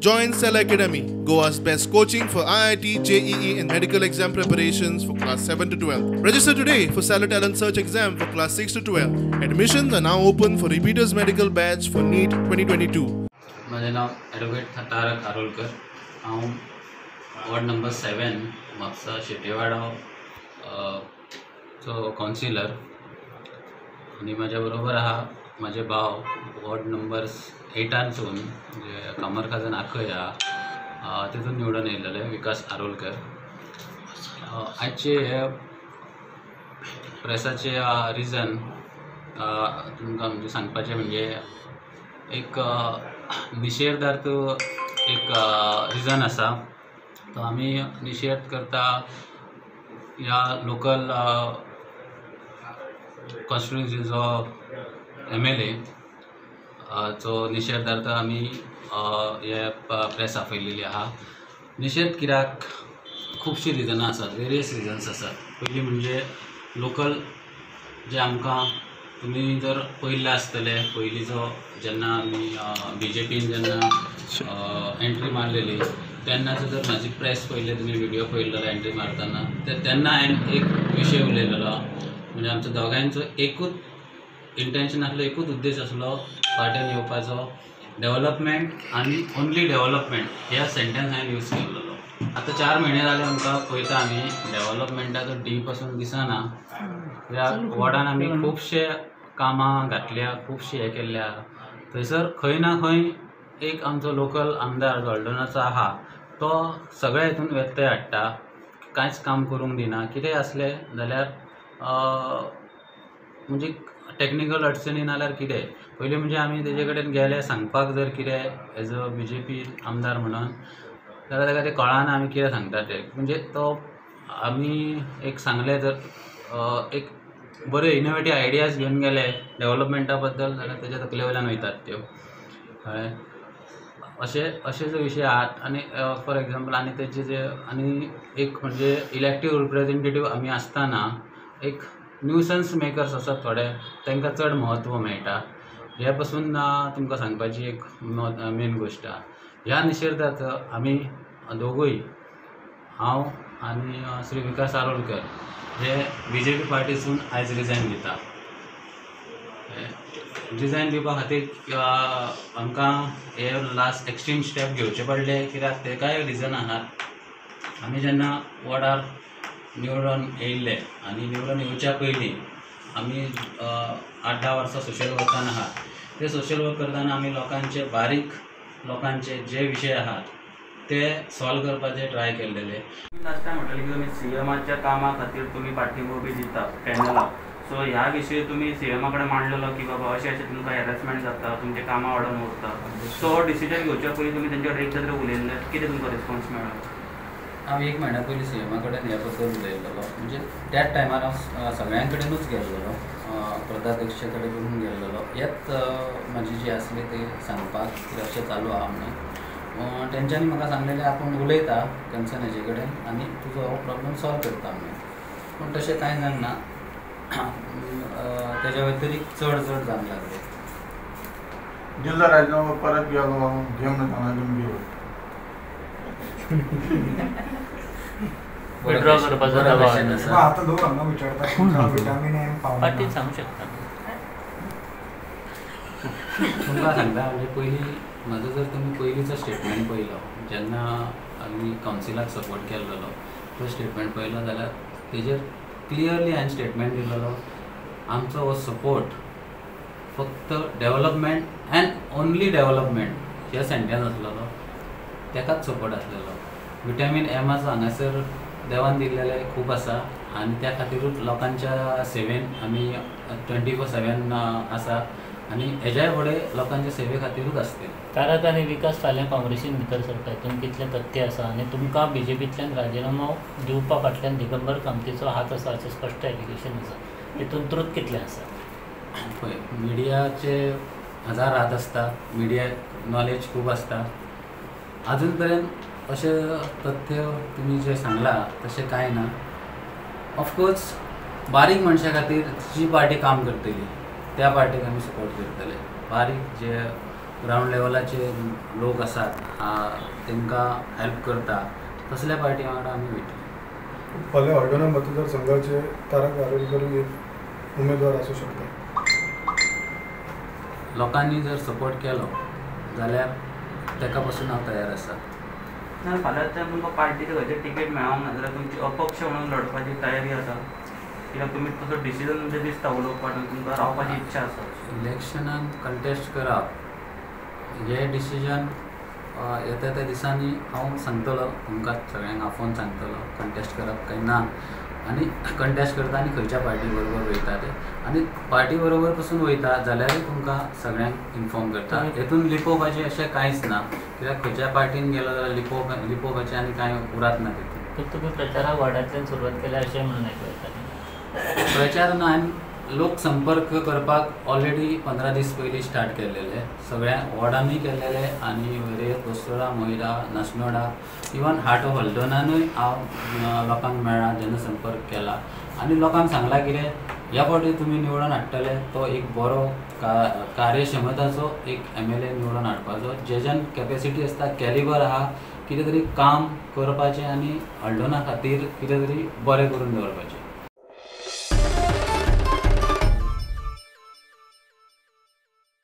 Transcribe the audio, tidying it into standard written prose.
Join Cell Academy, Goa's best coaching for IIT, JEE and medical exam preparations for class 7 to 12. Register today for Cellar Talent Search exam for class 6 to 12. Admissions are now open for Repeaters Medical Batch for NEET 2022. माझे नाव advocate Tarak Arolkar. हांव ward number 7 Mapusa शेटेवाडो चो councillor आनी म्हाज्या बरोबर आहा म्हाजे भाव ward number 8 सून जे कामरखाजन आखय आहा तितून निवडून येयलेले विकास आरोलकर. आजचे हे प्रेसाचे रिजन तुमकां म्हणजे सांगपाचें म्हणजे एक निशेधार्थ एक रिजन आसा. तो आमी निशेध करता ह्या लोकल कॉन्स्टिट्युएन्सीचो एमएलए चो निशेधार्थ आमी हे प्रेस आपयलेली आहा. निशेध कित्याक? खुबशीं रिजनां आसात, वेरियस रिजन्स आसात. पयलीं म्हणजे लोकल जे आमकां तुमी जर पळयल्लें आसतलें, पयलींचो जेन्ना आमी बीजेपीन जेन्ना एंट्री मारलेली तेन्नाचो जर म्हाजी प्रेस पळयल्ले तुमी, व्हिडियो पळयल्लो एंट्री मारतना, तेन्ना हांवें एक विशय उलयलेलो. म्हणजे आमचो दोगांयचो एकूच इंटेन्शन आसलो, एकूच उद्देश आसलो पार्ट्यान येवपाचो, डेवलपमेंट आनी ओनली डेवलपमेंट ह्या सेंटेन्स हांवें यूज केल्लो. आतां 4 म्हयने जाले आमकां पळयता आमी डेवलपमेंटाचो डी पासून दिसना. ह्या वॉर्डान आमी खुबशे कामां घातल्या, खुबशे हें केल्ले आहा. थंयसर खंय ना खंय एक आमचो लोकल आमदार हळदोणाचो आहा तो सगळ्या हितून व्यत्यय हाडटा, कांयच काम करूंक दिना. कितेंय आसलें जाल्यार म्हणजे टॅक्निकल अडचणी नाल्यार कितें, पयलीं म्हणजे आमी तेजे कडेन गेले सांगपाक जर कितें एज अ बीजेपी आमदार म्हणून जाल्यार ताका तें कळना आमी कितें सांगता तें. म्हणजे तो आमी एक सांगलें जर एक बरे इनोवेटीव आयडियाज घेवन गेले डेवलपमेंटा बद्दल जाल्यार तेज्या तकले वयल्यान वयतात त्यो, कळ्ळें? अशे अशे जे विशय आहात. आनी फॉर एग्जाम्पल आनी तेजे जे आनी एक म्हणजे इलेक्टीव रिप्रेजेंटेटीव आमी आसतना एक न्यूसन्स मेकर्स आसात थोडे, तांकां चड म्हत्व मेळटा. हे पासून तुमकां सांगपाची एक मेन गोश्ट आहा. ह्या निशेधार्थ आमी दोगूय, हांव आनी श्री विकास आरोलकर, हे बीजेपी पार्टीसून आयज रिजायन दिता. रिजायन दिवपा खातीर आमकां हे लास्ट एक्स्ट्रीम स्टेप घेवचे पडले कित्याक तेकाय रिजन आहात. आमी जेन्ना वॉर्डार निवडून येयल्ले आनी निवडून येवच्या पयलीं आमी 8-10 वर्सां सोशल वर्कान आहात. ते सोशल वर्क करतना आमी लोकांचे, बारीक लोकांचे जे विशय आहात ते सॉल्व करपाचे ट्राय केल्लेले. लास्ट टायम म्हटलें की तुमी सीएमाच्या कामा खातीर तुमी पाठिंबो बी दिता पॅनलाक, सो ह्या विशयी तुमी सीएमा कडेन मांडलेलो की बाबा अशें अशें तुमकां हॅरेसमेंट जाता, तुमचें कामां वाडोवन उरता, सो हो डिसिजन घेवच्या पयलीं तुमी तेंच्या कडेन एकदां तरी उलयल्ले? कितें तुमकां रिस्पॉन्स मेळ्ळो? हांव एक म्हयन्या पयलीं सीएमा कडेन ह्या बद्दल उलयल्लो. म्हणजे त्याच टायमार हांव सगळ्यां कडेनूच गेल्लेलो, प्रधाध्यक्ष कडेन पसून गेल्लेलो. ह्याच म्हाजी जी आसली ती सांगपाक की अशें चालू आहा म्हणून. तेंच्यांनी म्हाका सांगलेलें आपूण उलयता कन्सर्न हेजे कडेन आनी तुजो हो प्रॉब्लम सॉल्व करता म्हणून. पूण तशें कांय जावंक ना. तेज्या व्यतिरिक्त चड चड जावंक लागलें. जिल्लो राजीनामो परत घे म्हणून सांगला. विड्रॉ करपाचो दबाव. आतां लोक हांगा विचारता विटामीन एम पाटील सांगू शकता. तुमकां सांगता, म्हणजे पयलीं म्हाजो जर तुमी पयलींचो स्टेटमेंट पळयलो जेन्ना आमी कावन्सिलाक सपोर्ट केल्लो तो स्टेटमेंट पळयलो जाल्यार तेजेर क्लियरली हांवें स्टेटमेंट दिलेलो, आमचो हो सपोर्ट फक्त डेवलपमेंट एंड ओनली डेवलपमेंट हे सेंटेन्स आसलेलो, तेकाच सपोर्ट आसलेलो. विटामीन एमाचो हांगासर देवान दिल्लेले खूब आसा आनी त्या खातीरूच लोकांच्या सेवेन आमी 24/7 आसा आनी हेज्याय फुडें लोकांच्या सेवे खातीरूच आसतले. तारक आनी विकास फाल्यां काँग्रेसीन भितर सरता, हितून कितलें तथ्य आसा आनी तुमकां बीजेपींतल्यान राजिनामो दिवपा फाटल्यान दिगंबर कामतीचो हात आसा अशें स्पश्ट एलिगेशन आसा, हितून ट्रूथ कितलें आसा? पळय, मिडियाचे हजार हात आसता, मिडियाक नॉलेज खूब आसता. आजून पर्यंत अशें तथ्य तुमी जें सांगलां तशें कांय ना. ऑफकोर्स बारीक मनशा खातीर जी पार्टी काम करतली त्या पार्टीक आमी सपोर्ट करतले. बारीक जे ग्रावंड लेवलाचे लोक आसात तांकां हेल्प करता तसल्या पार्टी वांगडा आमी वयतले. फाल्यां हळदोणा मतदारसंघाचे तारक आरोलकर एक उमेदवार आसूं शकता. लोकांनी जर सपोर्ट केलो जाल्यार ताका पसून हांव तयार आसा. ना फाल्यां तर तुमकां पार्टीचे खंयचे तिकेट मेळोंक ना जाल्यार तुमची अपक्ष म्हणून लढपाची तयारी आसा, कित्याक तुमी तसो डिसिजन म्हणजे दिसता उलोवपाक तुमकां रावपाची इच्छा आसा. इलेक्शनान कंटेस्ट करप हे डिसिजन येता त्या दिसांनी हांव सांगतलो तुमकां सगळ्यांक आफोवन सांगतलो कंटेस्ट करप काय ना, आनी कंटेस्ट करता आनी खंयच्या पार्टी बरोबर वयता ते, आनी पार्टी बरोबर पसून वयता जाल्यारूय तुमकां सगळ्यांक इन्फॉर्म करता. हेतून लिपोवपाचें अशें कांयच ना, कित्याक खंयच्या पार्टीन गेलो जाल्यार लिपोवपाचें आनी कांय उरात ना तितून. तुमी प्रचाराक वार्डांतल्यान सुरवात केल्या अशें म्हणून आयकूं येता. प्रचार ना, हांवें लोक संपर्क करपाक ऑलरेडी 15 दीस पयलीं स्टार्ट केल्लेले, सगळ्या वॉर्डांनी केल्लेले आनी वेरें, Bastora, Moira, Nasnoda, even heart of हल्दोणानूय हांव लोकांक मेळ्ळा, जनसंपर्क केला आनी लोकांक सांगलां कितें ह्या फावटी तुमी निवडून हाडटले तो एक बरो कार्यक्षमताचो एक MLA निवडून हाडपाचो, जेज्यान कॅपेसिटी आसता, कॅलिबर आहा कितें तरी काम करपाचें आनी हळदोणा खातीर कितें तरी बरें करून दवरपाचें.